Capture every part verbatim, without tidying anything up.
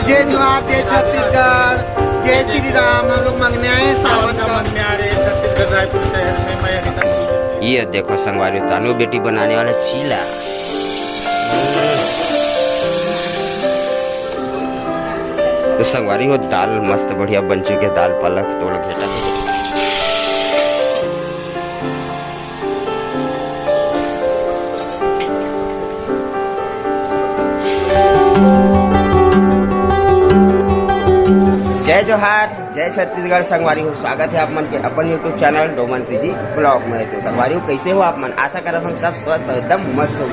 जय जोहार, जय छत्तीसगढ़, जय श्री राम। हम लोग मंगने आए हैं सावन का। मंगने आ रहे हैं छत्तीसगढ़ रायपुर शहर में। ये देखो संगवारी, तानू बेटी बनाने वाला चीला। तो संगवारी हो, दाल मस्त बढ़िया बन चुके, दाल पालक तो लग जाता है। जय जोहार, जय छत्तीसगढ़। संगवारी हो, स्वागत है आप मन के अपन YouTube channel Doman CG blog में। तो संगवारी हो, कैसे हो आप मन? आशा करत हम सब स्वस्थ और एकदम मस्त हो।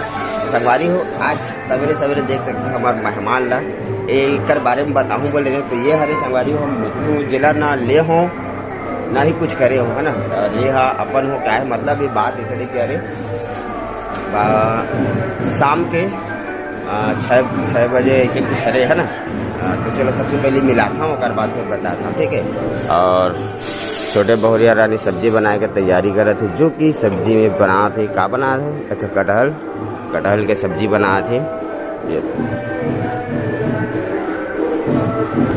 संगवारी हो, आज सवेरे सवेरे देख सकते हो हमारे मेहमान ला, एकर बारे में बताऊँ बोले तो ये हरे संगवारी हो, हम मिट्ठू जेला ना ले हो ना ही कुछ करे हो, है ना। और ये हा अपन हो, क्या है मतलब, ये बात इसलिए कह रहे शाम के छः छः बजे ऐसे कुछ हरे, है ना। तो चलो, सबसे पहले मिलाता हूँ, ओकर बाद फिर बताता हूँ, ठीक है। और छोटे बहुरिया रानी सब्जी बनाए के तैयारी करत है, जो कि सब्जी में बनात है, का बनात है? अच्छा, कटहल, कटहल के सब्जी बनात है।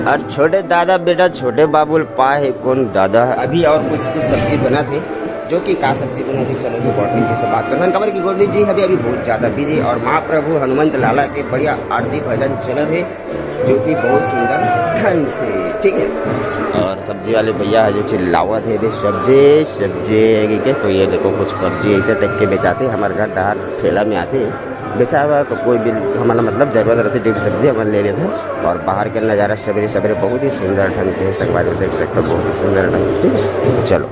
और छोटे दादा बेटा, छोटे बाबुल पा है कौन दादा है। अभी और कुछ कुछ सब्जी बनात है, जो कि का सब्जी बनात है, चलो तो गौटनी जी से बात करते हैं। काबर कि गौटनी जी अभी अभी बहुत ज्यादा बिजी और महाप्रभु हनुमंत लाला के बढ़िया आरती भजन चलत है, जो कि बहुत सुंदर ढंग से, ठीक है। और सब्जी वाले भैया है जो चिल्लावत है, "दे सब्जी, सब्जी" के, तो ये देखो कुछ सब्जी ऐसे टाइप के बेचाते हैं। हमारे घर डहार ठेला में आते हैं, बेचा हुआ तो कोई भी हमारा मतलब जरूरत रहती जो भी सब्जी हम ले लेते हैं। और बाहर के नज़ारा सवेरे सवेरे बहुत ही सुंदर ढंग से संगवारी देख सकते हो, बहुत ही सुंदर ढंग से, ठीक है। तो चलो,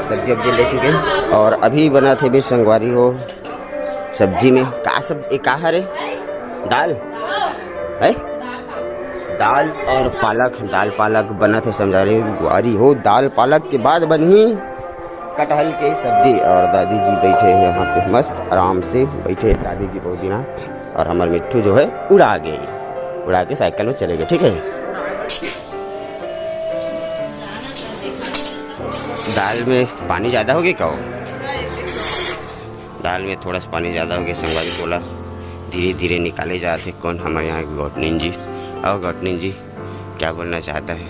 सब्जी वब्जी ले चुके हैं और अभी बनात है भी संगवारी हो सब्जी में का सब, ये का हरे? दाल है? दाल और पालक, दाल पालक बनत है संगवारी हो। दाल पालक के बाद बनही कटहल के सब्जी। और दादी जी बैठे हैं यहाँ पे मस्त आराम से बैठे हैं दादी जी बहुत दिना। और हमारे मिट्ठू जो है उड़ा गए, उड़ा के साइकिल में चले गए, ठीक है। दाल में पानी ज़्यादा हो गया का हो? दाल में थोड़ा सा पानी ज़्यादा हो गया संगवारी, बोला धीरे धीरे निकाले जाते। कौन हमारे यहाँ गौटनीन जी, और गौटनीन जी क्या बोलना चाहता है?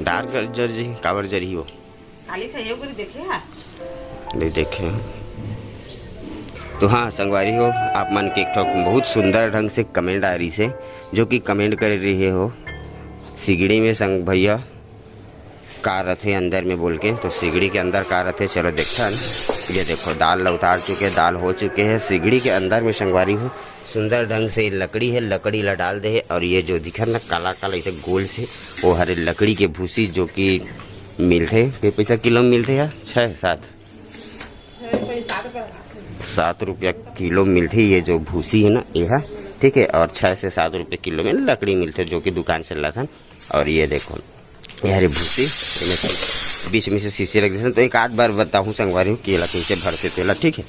डार कर जर जी, काबर जर ही हो? खाली था ये पूरी देखे हा? नहीं देखे हैं। तो हाँ संगवारी हो, आप मन के एक ठो बहुत सुंदर ढंग से कमेंट आ रही से, जो कि कमेंट कर रही हो सिगड़ी में संग भैया का रथे अंदर में बोल के। तो सिगड़ी के अंदर का रथे, चलो देखथन। ये देखो, दाल ला उतार चुके, दाल हो चुके है। सिगड़ी के अंदर में संगवारी हो, सुंदर ढंग से लकड़ी है, लकड़ी ला डाल दे है। और ये जो दिखत ना काला काला ऐसे गोल से, वो हरे लकड़ी के भूसी, जो कि मिलथे, के पैसा किलो में मिलथे यार? छः सात, सात रुपया किलो मिलथे ये जो भूसी है ना, ये है, ठीक है। और छः से सात रुपये किलो में लकड़ी मिलथे, जो कि दुकान से लाथन। और ये देखो, ये हरे भूसी, एमे से बीच में से शीशे रख देते हैं। तो एक आध बार बताऊँ संगवारी हो कि एला कैसे भरते तेला, ठीक है।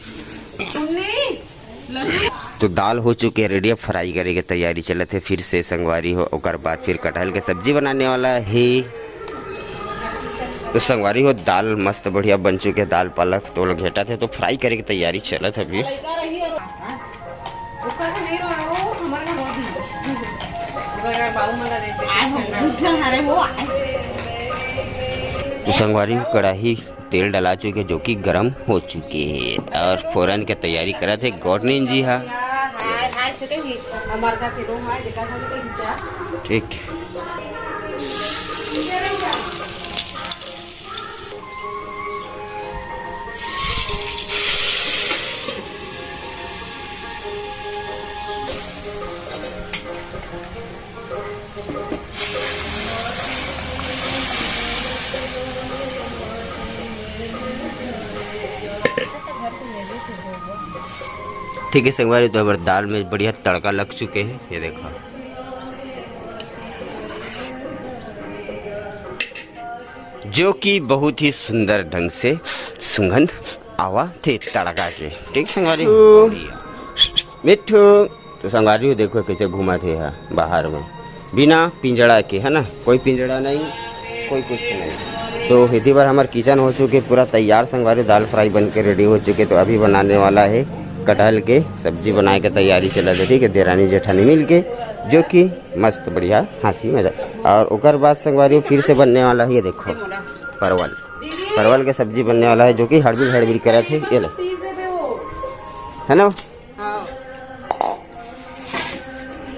तो दाल हो चुके है रेडी, अब फ्राई करे के तैयारी चलत है फिर से संगवारी हो। ओकर बाद फिर कटहल के सब्जी बनाने वाला है। तो संगवारी हो, दाल मस्त बढ़िया बन चुके है, दाल पालक। तो लोग घेटा थे तो फ्राई करे के तैयारी चलत है अभी। ओकर को नहीं रोए, वो हमारे घर रोज ही। ओकर घर बाबू मन ला देख देख के आज हम करना। बुझल हरे हो आए। तो संगवारी हो, कढ़ाई तेल डला चुके, जो कि गरम हो चुके है और फोरन के तैयारी करत है गौटनीन जी हा। हाय, हाय, से तो ही, हमार का के दो हाय, देखा था तो ही जा। ठीक। ठीक है संगवारी, तो हमारे दाल में बढ़िया तड़का लग चुके हैं, ये देखो, जो कि बहुत ही सुंदर ढंग से सुगंध आवा थे तड़का के। ठीक संगवारी, तो बढ़िया। मिट्ठू, तो संगवारी हो, देखो कैसे घूमत हे हा बाहर में, बिना पिंजड़ा के, है ना, कोई पिंजड़ा नहीं, कोई कुछ नहीं। तो इतनी बार हमार किचन हो चुके पूरा तैयार संगवारी, दाल फ्राई बन के रेडी हो चुके। तो अभी बनाने वाला है कटहल के सब्जी बनाए के तैयारी चलत हे, ठीक है, देरानी जेठानी मिल के, जो कि मस्त बढ़िया हंसी मजा। और ओकर बाद संगवारी हो फिर से बनने वाला है, ये देखो, परवल, परवल के सब्जी बनने वाला है, जो कि हड़बीड़ हड़बीड़ करत हे। ये ले, है ना?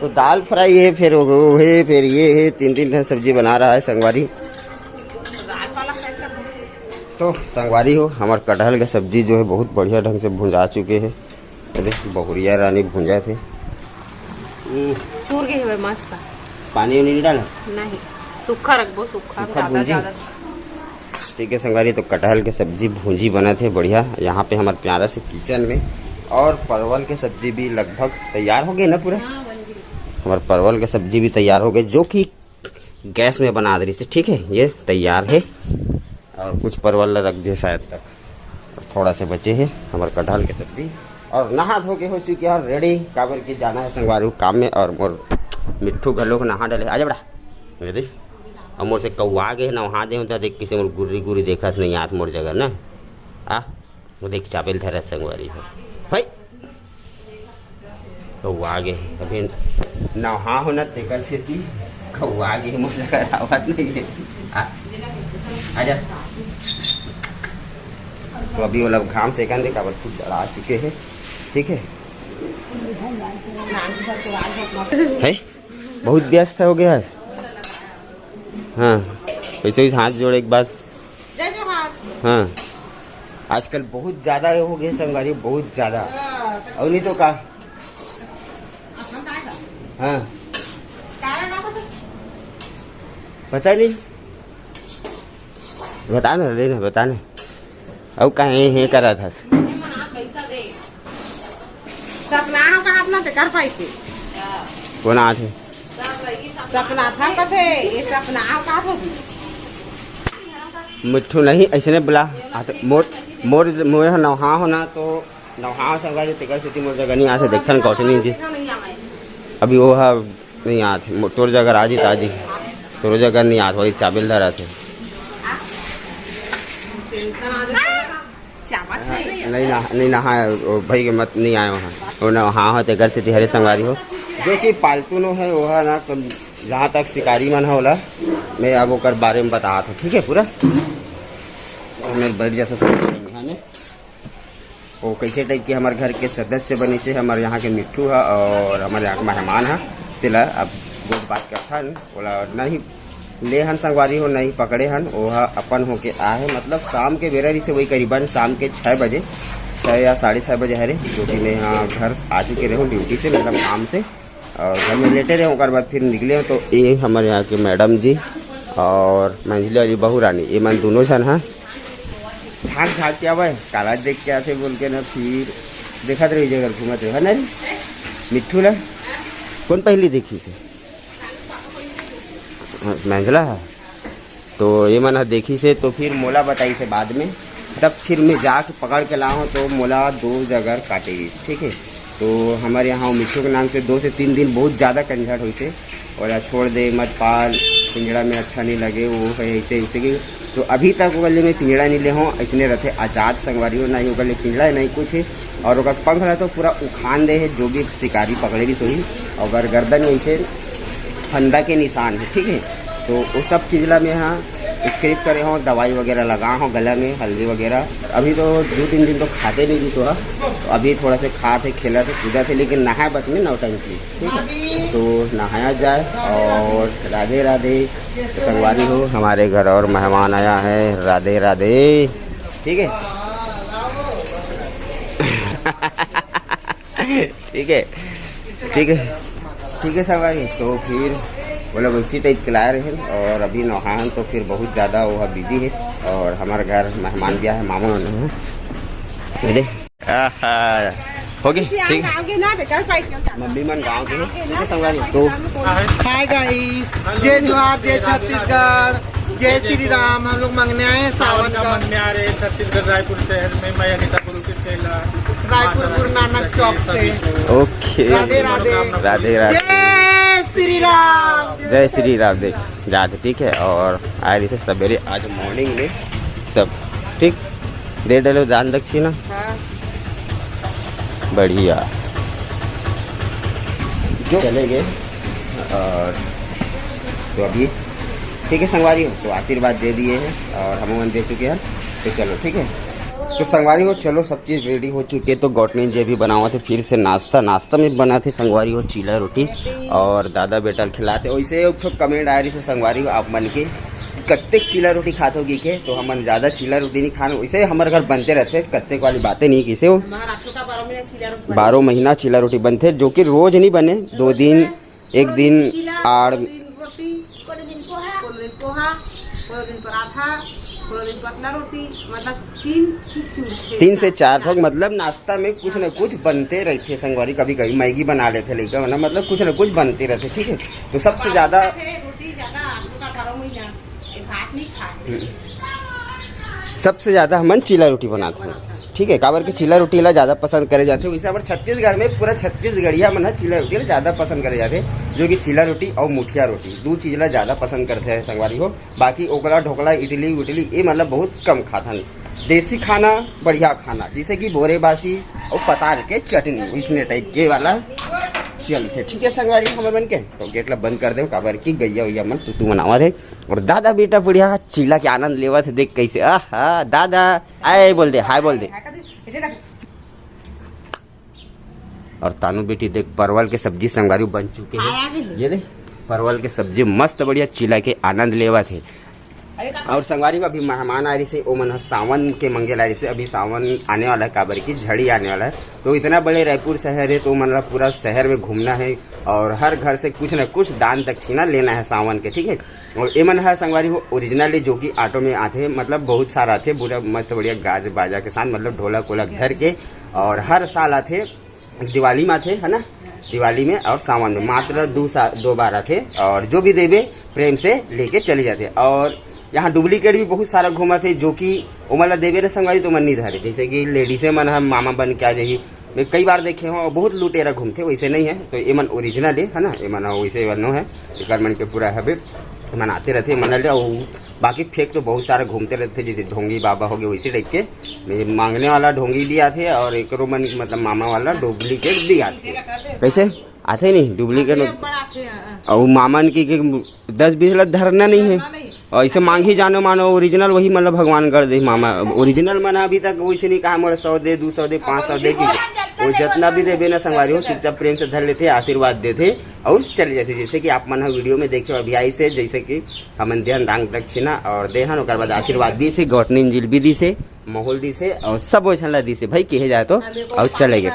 तो दाल फ्राई है, फिर वो है, फिर ये है, तीन तीन ठन सब्जी बना रहा है संगवारी। तो संगवारी हो, हमार कटहल के सब्जी जो है बहुत बढ़िया ढंग से भुंजा चुके हैं। अरे बहुरिया रानी भुंजा थे। हम्म, चूर के हवे मस्त। पानी उनी नहीं डाला? नहीं, सूखा रखबो, सूखा सूखा ज्यादा भुंजी? ज्यादा। ठीक है संगवारी, तो कटहल के सब्जी भुंजी बनत हे बढ़िया। यहाँ पे हमारे प्यारा से किचन में, और परवल के सब्जी भी लगभग तैयार हो गए ना पूरा। हमारे परवल के सब्जी भी तैयार हो गए, जो कि गैस में बना दे रही, ठीक है, ये तैयार है। और कुछ परवल ला रख दिए शायद तक, थोड़ा से बचे है हमारे कटहल के सब्जी। और नहा धो के हो चुके हैं रेडी, काबर के जाना है संगवारी हो काम में। और मोर मिट्ठू घलो के नहा डले, आजा बड़ा, ये देख, और मोर से कौआ गए नहा दे होता, देख कैसे मोर गुर्री गुर्री देखत नहीं आत मोर जगह ना। आ, वो देख चापेल धरत संगवारी हो भाई। कौआ गे, अभी नहा हो ना, तेकर सेती कौआ गे, मोर जगह आवत नहीं है। आ, आजा। तो अभी वो लोग घाम सेकन दे, काबर खुद आ चुके हैं, ठीक है। है, बहुत व्यस्त हो गया है। हाँ, वैसे ही हाथ जोड़े एक बार। जय जोहार। हाँ, आजकल बहुत ज्यादा हो गए संगवारी, बहुत ज्यादा। हाँ। और नहीं तो का। हाँ, पता नहीं, बता ना, ले ना, बता ना। अब कहाँ हे करा था? सपना हो कहा अपना ते कर पाई थे। कौन आथे? सपना था कथे, ये सपना हो कहा था। मिट्ठू नहीं, ऐसे नहीं बुला। आ तो मोर, मोर, मोर ह नौहा हो ना, तो नौहा हो संगवारी, तेकर सेती मोर जगह नहीं आथे, देखथन कौटनी जी। अभी वो ह नहीं आथे, मो-, तोर जगह राजी ताजी, तोरो जगह नहीं आथे, वही चाबिल धरा थे। नहीं नहा, नहीं नहा, वो भाई के मत नहीं आए वहाँ। वो ना, हाँ, हो, तेकर सेती हरे संगवारी हो, जो कि पालतू नो है, वो है ना, तो जहाँ तक शिकारी मन है, ओला मैं अब ओकर बारे में बतात हूँ, ठीक है, पूरा। और मैं बैठ जाता हूँ यहाँ में। वो कैसे टाइप के हमारे घर के सदस्य बनी से हमारे यहाँ के मिट्ठू है और हमारे यहाँ के मेहमान है, तेला अब गोठ बात करथन, ओला नहीं ले हन संगवारी हो, नहीं पकड़े हन, ओहा अपन होके आए है। मतलब शाम के बेरा रही से वही करीबन शाम के छः बजे, छः या साढ़े छः बजे हरे, जो कि मैं यहाँ घर आ चुके रहूँ ड्यूटी से, मतलब काम से, और घर में लेटे रहे, ओकर बाद फिर निकले हो। तो ये हमारे यहाँ के मैडम जी और मंझले वाली बहू रानी, ये मन दोनों झन हा झाँक झाँक के आवे, काला देख के आथे बोल के ना, फिर देखत रही जगह घूमत रहे, है ना रे मिट्ठू ला? कौन पहली देखी से? हाँ, मंझला है। तो ये मन ह देखिस हे, तो फिर मोला बताइस हे बाद में। तब फिर मैं जाके पकड़ के लाहूँ, तो मोला दो जगह काटे गिस, ठीक है। तो हमारे यहाँ मिट्ठू के नाम से दो से तीन दिन बहुत ज़्यादा कंझट होइस हे, ओला छोड़ दे, मत पाल, पिंजड़ा में अच्छा नहीं लगे, वो है ऐसे, ऐसे कि। तो अभी तक ओकर ले मैं पिंजड़ा नहीं ले हूँ, ऐसने रहते आजाद संगवारी हो, ना ही ओकर ले पिंजड़ा है, ना ही कुछ है। और ओकर पंख ला तो पूरा उखान दे है, जो भी शिकारी पकड़े रहिस होही, और गर्दन में ऐसे फंदा के निशान है, ठीक है। तो वो सब चीज ला मैं हाँ स्क्रिप करे हो, दवाई वगैरह लगा हो गला में, हल्दी वगैरह। अभी तो दो तीन दिन तो खाते नहीं रहिस हा, तो अभी थोड़ा से खात है, खेलत है, कूदत है, लेकिन नहाए बस में नौटंकी, ठीक है। तो नहाया जाए और राधे राधे। तो संगवारी हो, हमारे घर और मेहमान आया है, राधे राधे, ठीक है। ठीक है, ठीक है, ठीक है संगवारी। तो फिर वो लोग इसी टाइप के लाए रहे और अभी नहान तो फिर बहुत ज़्यादा वो बिजी है। और हमारे घर मेहमान भी आए हैं, मामा होने हैं, ये दे। आहा, हो गई, ठीक। मम्मी मन गाँव के हैं, ठीक है संगवारी। तो हाय गाइस, जय जोहार, जय छत्तीसगढ़, जय श्री राम। हम लोग मंगने आए हैं सावन सावन का का। मंगने आ रहे हैं छत्तीसगढ़ रायपुर शहर में, मैं अनिता गुरु के चेला। रायपुर गुरु नानक चौक से। ओके। राधे राधे। राधे राधे। जय श्री राम। जय श्री राम। देख जाते, ठीक है। और आए रही थे सवेरे आज मॉर्निंग में सब, ठीक। दे डलो दान दक्षिणा। हाँ। बढ़िया। जो चले गए। और तो अभी ठीक है संगवारी हो, तो आशीर्वाद दे दिए हैं और हम मन दे चुके हैं। तो चलो ठीक है, तो संगवारी हो, चलो सब चीज़ रेडी हो चुके, तो गौटनी जी अभी बनावत हे फिर से नाश्ता। नाश्ता में बनात हे संगवारी हो चीला रोटी, और दादा बेटा ल खिलात हे। वैसे एक ठो कमेंट आए रहिस हे संगवारी हो आप मन के, कत्तेक चीला रोटी खात हो कहिके, तो हमन ज़्यादा चीला रोटी नहीं खान, वैसे हमर घर बनते रहते, कत्तेक वाली बातें नहीं किसे हो। हमारा रात का बारह महीना चीला रोटी बनते। बारह महीना चीला रोटी बनते, जो कि रोज नहीं बने, दो दिन, एक दिन चीला, आड़ दो दिन रोटी, कोनो दिन पोहा, कोनो दिन पोहा, कोनो दिन पराठा, कोनो दिन पतला रोटी, मतलब तीन चीज चूर के तीन से चार ठोक, मतलब नाश्ता में कुछ न कुछ बनते रहते संगवारी। कभी कभी मैगी बना लेते लइका मन, मतलब कुछ न कुछ बनते रहते, ठीक है। तो सबसे ज्यादा रोटी ज्यादा, आपको का करो, मुझे ये भात नहीं खाते। सबसे ज्यादा हमन चीला रोटी बनाते हैं, ठीक है, काबर के चीला रोटी ला ज्यादा पसंद करे जाते। वैसे हमर छत्तीसगढ़ में पूरा छत्तीसगढ़िया मन ह चीला रोटी ला ज्यादा पसंद करे जाते, जो कि चीला रोटी और मुठिया रोटी, दू चीज ला ज्यादा पसंद करते हैं संगवारी हो। बाकी ओकला, ढोकला, इडली उडली, ये मतलब बहुत कम खाथन। देसी खाना, बढ़िया खाना, जैसे कि भोरे बासी और पताल के चटनी, इसने टाइप के वाला चलते, ठीक है संगवारी हमर मन के। तो गेट ला बंद कर दे, काबर की गैया वैया मन तू तू मनावत हे। और दादा बेटा बढ़िया चीला के आनंद लेवत हे, देख कैसे। आहा दादा, आए बोल दे, हाय बोल दे। और तानू बेटी देख, परवल के सब्जी संगवारी बन चुके हैं। ये देख, परवल के सब्जी मस्त बढ़िया चीला के आनंद लेवत हे। और संगवारी हो, अभी मेहमान आ रहिसे, ओ मन ह सावन के मंगे ला रहिसे। अभी सावन आने वाला है, काबर की झड़ी आने वाला है, तो इतना बड़े रायपुर शहर है, तो ओ मन ला पूरा शहर में घूमना है और हर घर से कुछ न कुछ दान दक्षिणा लेना है सावन के, ठीक है। और ए मन ह संगवारी हो ओरिजिनल जोगी ऑटो में आथे, मतलब बहुत सारा आथे, पूरा मस्त बढ़िया गाज बाजा के साथ, मतलब ढोलक वोलक धर के, और हर साल आथे दिवाली में आथे, है ना, दिवाली में और सावन में मात्र दो सा-, दो बार आथे। और जो भी देबे प्रेम से लेके चले जाथे। और यहाँ डुप्लीकेट भी बहुत सारा घूमत हे, जो कि ओमन ला देबे ना संगवारी तो मन नहीं धरे। जैसे कि लेडीजे मन ह मामा बन के आ जाही, मैं कई बार देखे हूँ, बहुत लुटेरा घूमते, वैसे नहीं है। तो ये मन ओरिजिनल है, है ना, ये मन वैसे वाला है, एक मन के पूरा है, मन आते रहते मन ले। और बाकी फेंक तो बहुत सारा घूमते रहते, जैसे ढोंगी बाबा हो गए वैसे टाइप के। मैं मांगने वाला ढोंगी भी आते और एक मन मतलब मामा वाला डुप्लीकेट भी आते। कैसे आते नहीं डुप्लीकेट? और मामन की, की दस बीस ला धरना नहीं है। और इसे मांगी जानो मानो ओरिजिनल वही मतलब भगवान कर दे मामा। ओरिजिनल मन अभी तक वैसे नहीं कहा मोला सौ दे, दो सौ दे, पाँच सौ दे की। वो जितना भी देबे ना संगवारी हो, चुपचाप प्रेम से धर लेते, आशीर्वाद देते और चले जाते। जैसे कि आप मन ह वीडियो में देखे अभी आई से, जैसे कि हमन देहन दान दक्षिणा और देहन, ओकर बाद आशीर्वाद दी से, गौटनी जिलेबी दी से, माहौल दी से और सब वैसन ला दी से भाई, कहे जाए तो। और चले गए।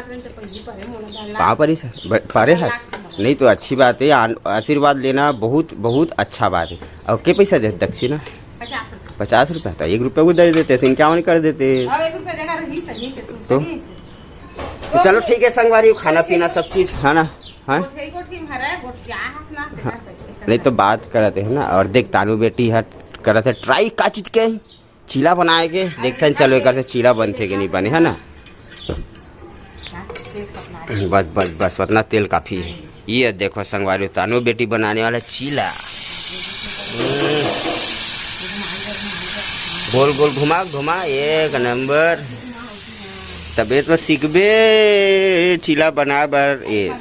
पाँव परी से, ब-, परे हस। नहीं तो अच्छी बात है, आन-, आशीर्वाद लेना बहुत, बहुत अच्छा बात है। और के पैसा दे दक्षिणा? पचास रुपया। पचास रुपया, तो एक रुपया को दे देते, इक्यावन कर देते। अब एक रुपया देगा रही, सही से सुन, तो? सही से। तो चलो ठीक है संगवारी, खाना पीना सब चीज है ना? हाँ? गोठिया, गोठिया में हरा है, गोठिया हंसना, हाँ। नहीं तो बात करते हैं ना। और देख तानू बेटी है, करत है ट्राई का चीज के, चीला बनाए के, देखते हैं चलो एक से चीला बनते कि नहीं बने, है ना? बस बस बस, उतना तेल काफी है। ये देखो संगवारी, तानू बेटी बनाने वाला चीला। हम्म। गोल गोल घुमा घुमा, एक नंबर। तबे तो सीखबे चीला बना बर। ये,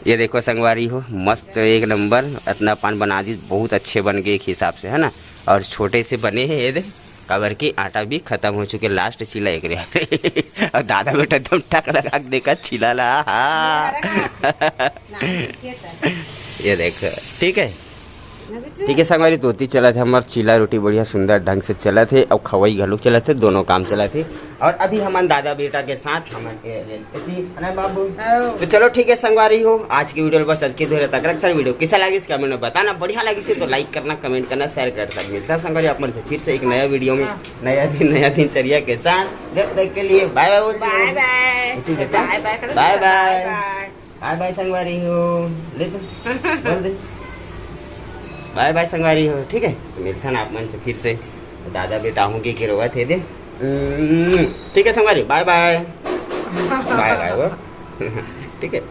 ये देखो संगवारी हो, मस्त एक नंबर। इतना पान बना दी, बहुत अच्छे बन गए एक हिसाब से, है ना? और छोटे से बने हैं ये दे, काबर के आटा भी खत्म हो चुके, लास्ट चीला एक रहे। और दादा बेटा एकदम टक लगा के देखा चीला ला। हाँ। ये देख, ठीक है, ठीक है संगवारी, तोती चलत है हमार चीला रोटी बढ़िया सुंदर ढंग से चलत है और खवई घलो चलत है, दोनों काम चलत है। और अभी हमन दादा बेटा के साथ हमन के रेल पति, है ना बाबू? हाँ। तो चलो ठीक है संगवारी हो, आज की वीडियो बस अतके दूर तक रखथन। वीडियो कैसा लगिस कमेंट में बताना, बढ़िया लगिस तो लाइक करना, कमेंट करना, शेयर करना। मिलता है संगवारी आप मन से फिर से एक नया वीडियो में, हाँ। नया दिन नया दिनचर्या के साथ। जब तक के लिए बाय बाय बोलते हैं। बाय बाय। ठीक है, बाय बाय करो। बाय बाय। बाय बाय। बाय बाय संगवारी हो, ले तो बोल दे बाय बाय संगवारी हो, ठीक है। तो मिलथन आप मन से फिर से। दादा बेटा हूँ के रोवत हे दे। हम्म, ठीक है संगवारी, बाय बाय। बाय बाय हो। ठीक है।